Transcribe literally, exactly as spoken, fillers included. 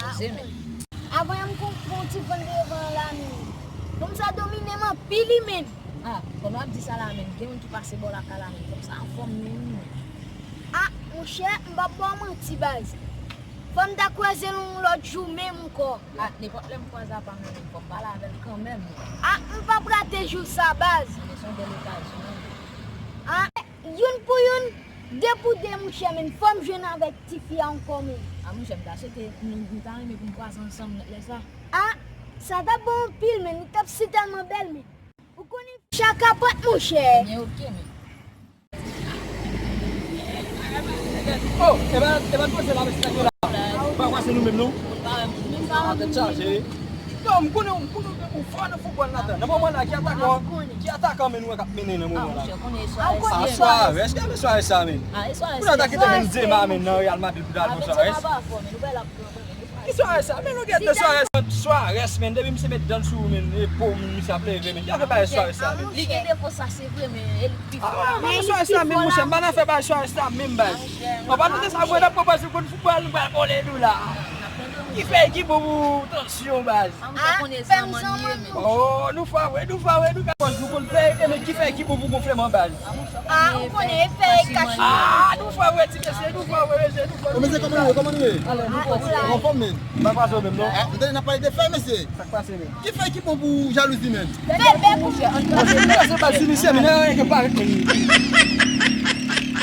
Poze men. Avan yè m kon pran yon ti vann devan la menm. Fanm sa domine m anpil wi menm. Ah, pandan w ap di sa la menm, gen moun ki pase bò lakay la menm. Fanm sa anfòm menm wi menm. Ah, monchè, m p ap ba w manti baz. Fò m ta kwaze l yon lòt jou menm ankò. Ah, nenpòt lè m kwaze apa menm, fò m pale avè l kanmenm. Ah, m p ap rate jou sa baz. Sa se yon bèl okazyon wi. Ah, youn pou youn, de pou de monchè menm. Fò m jwenn avèk tifi a ankò menm. Ah, monchè, m ta swete, m, m ta renmen pou n kwaze ansanm lè sa. Ah, sa t ap bon anpil menm, li t ap sitèlman bèl menm. Ou konnen chaka pòt monchè. Ebyen, oke menm. Oh, e pa, e pa dwòl se la mesye la. Pa kwase nou menm non. Atè chaje. Non, m konnen, m konnen ou fò nan foutbòl la. Nan moman la, ki atakan, ki atakan menm nou wè k ap mennen nan moman la? Ah, Suarez, èske men Suarez sa menm? Pou nou ta kite menm Benzema menm nan Real Madrid pou ta al pran Suarez? Ki Suarez sa? Men nou gen de Suarez. Suarez, men, depi misye met dan sou ou, men, e po, men, misye ap leve, men. Ki afè bagay Suarez sa, men? Li gen defo sa, se vre, men e li k pi fò. Ah, men Suarez sa, men, monchè, m pa nan afè bagay Suarez sa, menm baz. An pa tande sa, mwen, n ap konprann si w konn foutbòl, nou pral vole nou la. Ki fè ekip ou pou tansyon, baz? Ah, fè m zanman nou. Oh, nou fò vre, nou fò vre, nou ka pòz nou konn fè, e men ki fè ekip ou pou gonfleman, baz? Ah, ou konnen e fè e kache. Ah, nou fò vre, ti mesye, nou fò vre, mesye, nou fò vre. Mesye, kòman nou ye, kòman nou ye? Anfòm, men. M pa kwaze w menm, non. Ah, m tande n ap pale de fè, mesye. Sa k pase, men? Ki fè ekip ou pou jalouzi, men? Fè bèk ou. Bon, se baz inisye, men, nan anyen ke pa avèk moun.